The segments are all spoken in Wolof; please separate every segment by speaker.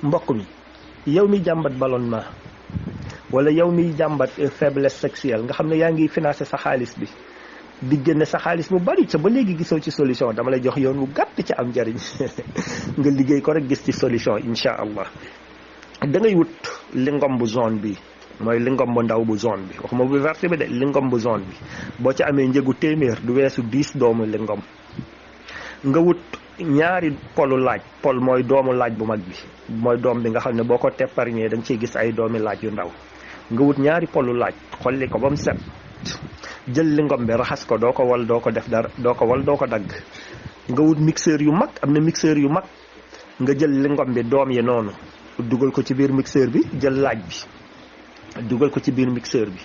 Speaker 1: mbokk mi yow mi jàmbat ballonnement wala yow mi jàmbat faiblesse sexuelle nga xam ne yaa ngi financé sa xaalis bi di génne sa xaalis bu bari ca ba léegi gisoo ci solution, dama lay jox yoon wu gàtt ca am njariñ nga liggéey ko rek gis ci solution incha allah. da ngay wut lingom bu zone bi, mooy lingom bu ndaw bu zone bi, waxuma bu verte bi de, lingom bu zone bi boo ci amee njëgu téeméer du weesu 10 doomu lingom. nga wut ñaari polu laaj, pol mooy doomu laaj bu mag bi, mooy doom bi nga xam ne boo ko tepparñee da nga ciy gis ay doomi laaj yu ndaw. nga wut ñaari polu laaj xolli ko ba mu set, jël lingom bi raxas ko, doo ko wal, doo ko def dara, doo ko wal, doo ko dagg. nga wut mixeur yu mag, am na mixeur yu mag, nga jël lingom bi doom yi noonu dugal ko ci biir mixeur bi, jël laaj bi dugal ko ci biir mixeur bi,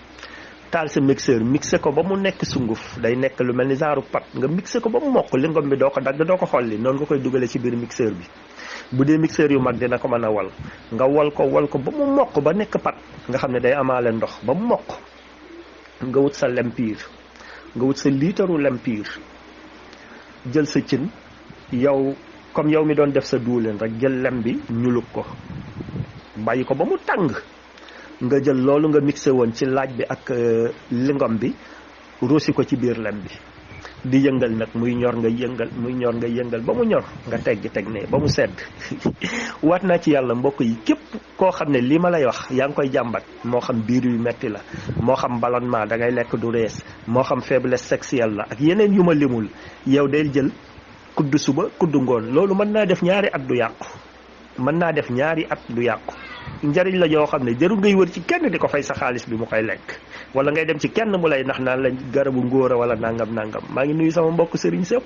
Speaker 1: taal sa mixeur, mixé ko ba mu nekk sunguf, day nekk lu mel ni genre pat, nga mixé ko ba mu mokk, lingom bi doo ko dagg, doo ko xolli, noonu nga koy dugalee ci biir mixeur bi. bu dee mixeur yu mag dina ko mën a wal, nga wal ko ba mu mokk ba nekk pat, nga xam ne day amaale ndox ba mu mokk. nga wut sa lempire, nga wut sa liitaru lempire, jël sa cin, yow comme yow mi doon def sa duuleen rek, jël lem bi ñuluk ko, bàyyi ko ba mu tàng. nga jël loolu nga mixé woon ci laaj bi ak lingom bi, rosi ko ci biir lem bi, di yëngal nag, muy ñor nga yëngal, muy ñor nga yëngal ba mu ñor, nga teg ne ba mu sedd. waat naa ci yàlla mbokk yi, képp koo xam ne lii ma lay wax yaa ngi koy jàmbat, moo xam biir yu metti la, moo xam ballonnement da ngay lekk du rees, moo xam faiblesse sexuelle la, ak yeneen yu ma limul, yow day jël kudd suba kudd ngoon. loolu mën naa def ñaari at du yàqu, mën naa def ñaari at du yàqu. njariñ la yoo xam ne jarul ngay wër ci kenn di ko fay sa xaalis bi mu koy lekk, wala ngay dem ci kenn mu lay nax naan la garabu ngóora wala nangam nangam. maa ngi nuyu sama mbokk sëriñ sëpp,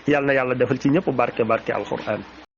Speaker 1: yàlla na yàlla defal ci ñëpp barke alxuraan.